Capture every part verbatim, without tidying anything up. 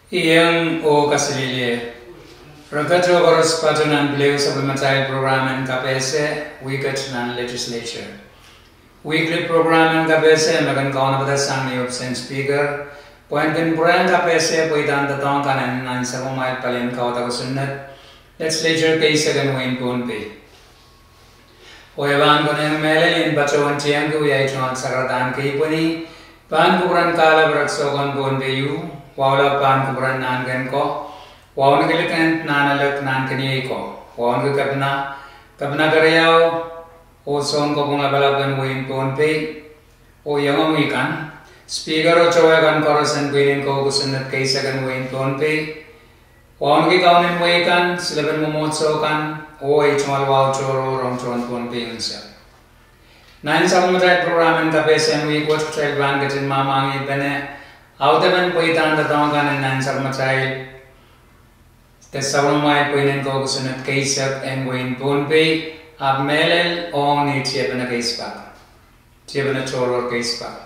Iang oh kaselehlie. Reket oh koaros patoh nan pil ehu sapwellimatail prokram en kapehse wihket nan Legislature. Weekly prokram en kapehse me kin kaunopada sang ni ohpis en Speaker pwehn kin pwurehng kapehse pweidahn doadoahk kan en nan sapwellimatail palien kauwada kosonned, Legislature keisek en wehin Pohnpei. Oh e pahn konehng mehlel en patohwan tiengki wiahiong sakaradahn keipweni pahn kupwuren kahlap rek sohkon Pohnpei u, waulap pahn kupwuren nahnken ko, wauneki likin nahnalek nahnken iei ko, wauneki kepina, kepina keriau, oh sounkopwung lapalap en wehin Pohnpei, oh iengomwi kan, Speaker oh towe kan koaros en pwihn en kou kosonned keisek en wehin Pohnpei, wauneki kaunen wehi kan, silepen mwomwohdiso kan, oh ei tungoal wahu tohrohr ong tohn Pohnpei unsek. Nan sapwellimatail prokram en kapehse en wihk wet kitail pahn ketin mwahmwahngihpene audepen pweidahn doadoahk kan en nan sapwellimatail de sapwellimamwail pwihn en kou kosonned keisek en wehin Pohnpei, ahpw mehlel ong ni tiepene keispak, tiepene tohrohr keispak.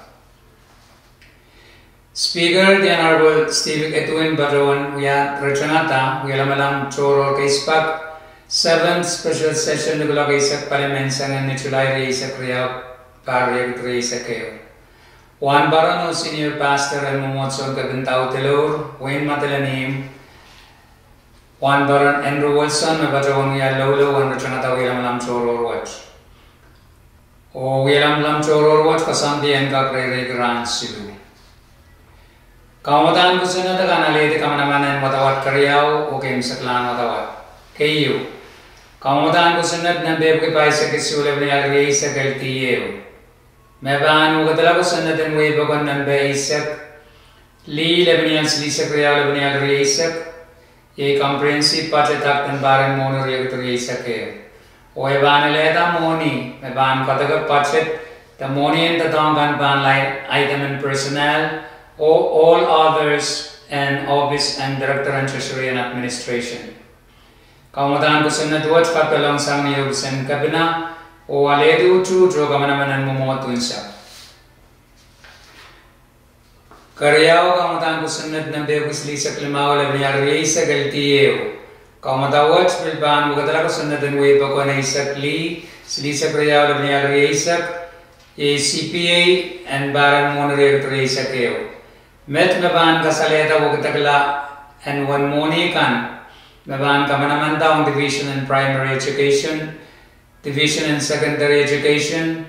Speaker, the Honorable Steve Edwin patohwan wia ritengada wialamalam tohrohr keispak, seventh special session ni kuloak eisek palimen seng en ni July rieisek riau, pahr riekid rieisek ehu. Wahnpoaron oh senior pastor en mwomwohdiso en kepin Daudelour, wehin Madolenihmw, Wahnpoaron Andrew Wilson me patohwan wia loulou en ritengada wialamalam tohrohr wet. Oh wialamalam tohrohr wet koasoandi en kak reireiki rahn siluh. Kaunopadahn kosonned akan alehdi kamanaman en wadawad keriau oh keimwseklahn wadawad. Keieu, kaunopadahn kosonned nempe epwiki pahisek isuh lepeni ahn rieisek ldi ehu, me pahn wekidala kosonned en wehi pokon nempe eisek lih lepeni ahn silihsek riau lepeni ahn rieisek, iei Comprehensive Budget Act en pahr en mwohni riekid rieisek ehu. Oh e pahn alehda mwohni me pahn kadeke budget de mwohni en doadoahk kan pahn lai ahi emen personnel oh all others en ohpis en Director en Treasury and Administration. Kaunopadahn kosonned wet kapidolong sang ni ohpis en kepina oh alehdi utuht oh kamanaman en mwomwohd unsek. Keriau, kaunopadahn kosonned nempe epwiki silihsek limau lepeni ahn rieisek ldi ehu. Kaunopada wet pil pahn wekidala kosonned en wehi pokon eisek lih, silihsek riau lepeni ahn rieisek, iei CPA en pahr en mwohni riekid rieisek ehu. Met me pahn kasalehda wekidekla en uwen mwohni kan me pahn kamanamanda ong Division en Primary Education, Division en Secondary Education,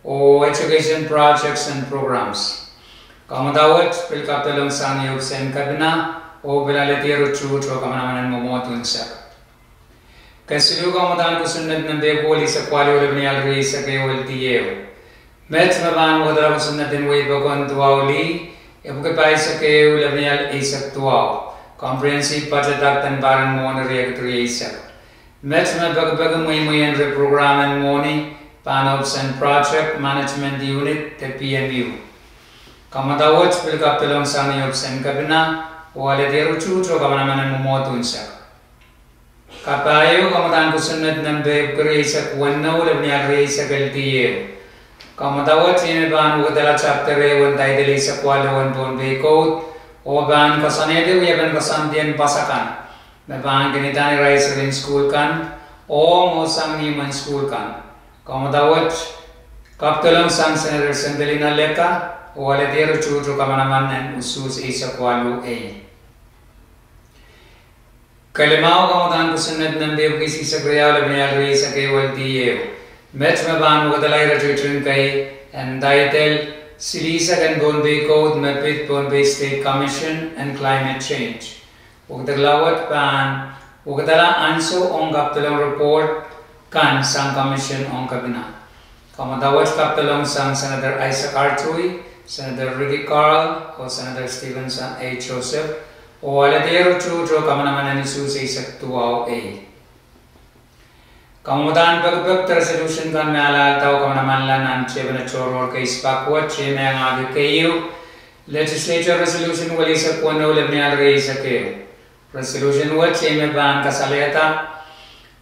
oh education projects and programs. Kaunopada wet pil kapidolong sang ni ohpis en kepina oh pil alehdi utuht oh kamanaman en mwomwohd unsek. Kesiluh, kaunopadahn kosonned nempe epwiki silihsek waluh lepeni ahn rieisek ehu ldi ehu. Met me pahn wekidala kosonned en wehi pokon duwau lih, epwiki pahisek ehu lepeni ahn eisek duwau, Comprehensive Budget Act en pahr en mwohni riekid rieisek. Met me pekipeki mweimwei en riei prokram en mwohni pahn ohpis en Project Management Unit de PMU. Kaunopada wet pil kapidolong sang ni ohpis en kepina oh alehdi utuht oh kamanaman en mwomwohd unsek. Kapahieu, kaunopadahn kosonned nempe epwiki rieisek weneu lepeni ahn rieisek ldi ehu. Kaunopada wet iei me pahn wekidala chapter ehu en title eisek waluh en Pohnpei Code oh pahn koasoanehdi wiepen koasoandien pwasakan me pahn kin idahn irail serien sukuhl kan oh mwohnsang ni imwen sukuhl kan. Kaunopada wet kapidolong sang Senator Sendelina Lega oh alehdi utuht oh kamanaman en usuhs eisek waluh ei. Kelimau, kaunopadahn kosonned nempe epwiki silihsek riau lepeni ahn rieisek ehu ldi ehu. Met me pahn wekidala iretikitik kei en title silihsek en Pohnpei Code me pid Pohnpei State Commission en Climate Change. Wekidekla wet pahn wekidala ansou ong kapidolong report kan sang Commission ong kepina. Kaunopada wet kapidolong sang Senator Isaac Artui, Senator Ricky Carl oh Senator Stevenson A. Joseph oh alehdi utuht oh kamanaman en usuhs eisek duwau ei. Kaunopadahn pekipek de resolution kan me alahlda oh kamanamanla nan tiepene tohrohr keispak wet iei me iangahki keieu, Legislature Resolution welisek weneu lepeni ahn rieisek ehu. Resolution wet iei me pahn kasalehda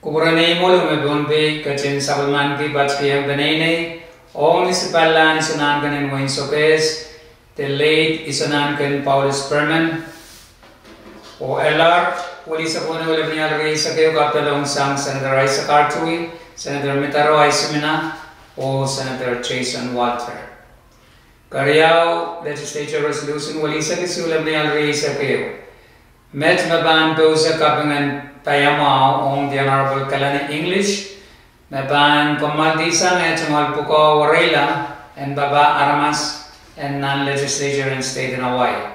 kupwuren eimwolu me Pohnpei ketin sapwellimanki patkiong peneinei ong ni sipallahn Isonahnken en Wein Sokehs, the late Isonahnken Paulus Perman, Oh L R, welihsek weneu, lepin riehsek ehu, kapwdolong sang Senator Isaac Artui, Senator Mitaro Aisumina, oh Senator Jason Walter. Keriau, Legislature Resolution welihsek isuh, lepin riehsek ehu. Met me pahn pousehla kapingen paiamwahu ong the Honorable Kalani English, me pahn kommoaldihsang eh tungoal pwukoa wereila en papah aramas en nan Legislature en State en Hawaii.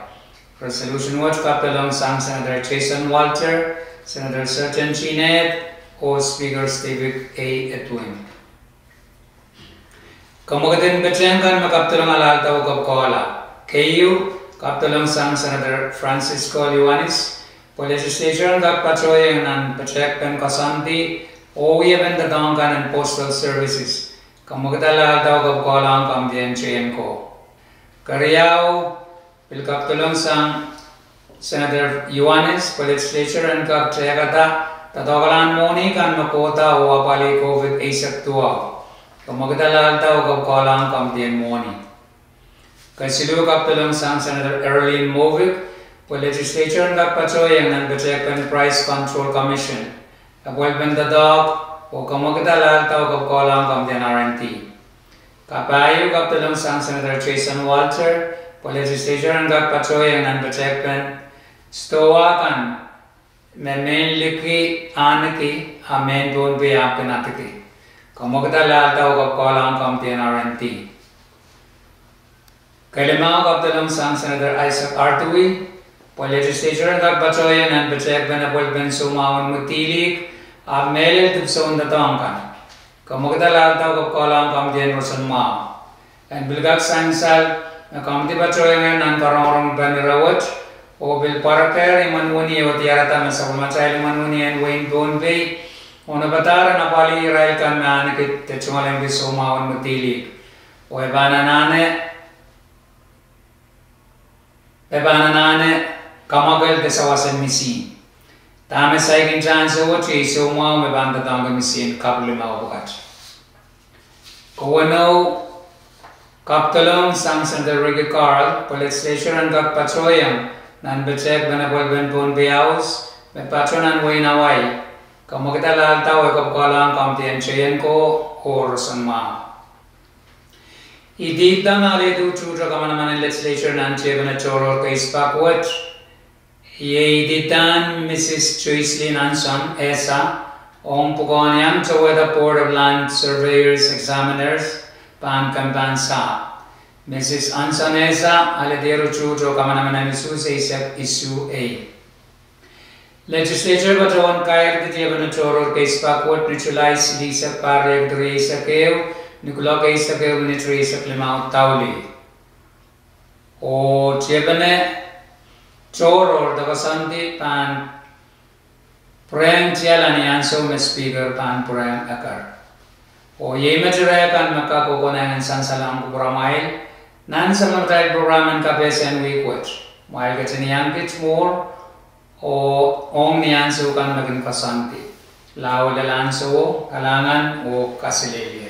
Resolution wet kapwdolong sang Senator Jason Walter, Senator Sergeant Chined, oh Speaker Stephen A. Edwin. Kemwekid en petehng kan me kapwdolong alahldahr oh kapwukoahla. Keieu, kapwdolong sang Senator Francisco Ioanis, pwe Legislature en kak patohieng nan petehkpen koasoandi oh wiepen doadoahk kan en Postal Services. Kemwekid alahldahr oh kapwukoahla ong Komiti en Teienko. Keriau, pil kapwdolong sang Senator Ioanis pwe Legislature en kak tehkada doadoahklahn mwohni kan me kohda oh apwalih COVID eisek duwau. Kemwekid alahldahr oh kapwukoahla ong Komiti en Mwohni. Kesiluh, kapwdolong sang Senator Arlene Moavik pwe Legislature en kak patohieng nan petehkpen Price Control Commission, apwalipen doadoahk, oh kemwekid alahldahr oh kapwukoahla ong Komiti en R and D. Kapahieu, kapwdolong sang Senator Jason Walter pwe Legislature en kak patohieng nan petehkpen sidohwa kan me mehn liki ahneki a mehn Pohnpei ahpw kin ahneki. Kemwekid alahldahr oh kapwukoahla ong Komiti en R and D. Kelimau, kapwdolong sang Senator Isaac Artui pwe Legislature en kak patohieng nan petehkpen apwalipen soumwahun mwidilihk ahpw mehlel dipwisoun doadoahk kan. Kemwekid alahldahr oh kapwukoahla ong Komiti en Roson Mwahu. En pil kak sansal me komiti patohieng nan karongorong pahn ire wet, oh pil pwarekehr imwen wini oh diarada me sapwellimatail imwen wini en wehin Pohnpei onopadahr en apwalih irail kan me ahneki de tungoalenki soumwahun mwidilihk, oh e pahn anahne e pahn anahne kamwakel de sawas en misihn. Dahme saikinte ansou wet iei soumwahu me pahn doadoahngki misihn kapw limau pwukat. Keweneu, kapwdolong sang Senator Ricky Carl pwe Legislature en kak patohieng nan petehkpen apwalipen Pohnpei House me pato nan wehin Hawaii. Kemwekid alahldahr oh kapwukoahla ong Komiti en Teienko oh Roson Mwahu. Idihda me ale duhduhte kamanaman en Legislature nan tiepene tohrohr keispak wet, iei idihdan Mrs Joycelyn Anson Esa ong pwukoahn iang towehda Board of Land Surveyors Examiners pahn kempahn sahpw. Mrs Anson Esa ale diarutuht oh kamanaman en isuh eisek isuh ei. Legislature patohwan kairdi tiepene tohrohr keispak wet ni July silihsek, pahr riekid rieisek ehu, ni kuloak eisek ehu minit rieisek limau daulih. Oh tiepene tohrohr de koasoandi pahn pwurehng tiahla ni ansou me Speaker pahn pwurehng eker. Oh iei met ire kan me kak kokohn en sansalohng kupwuramwail nan sapwellimatail program en kapehse en wihk wet. Mwail ketin iang kit mwuhr oh ong ni ansou kan me kin koasoandi. Lao lel ansouo, kalahngan oh kaselehlie.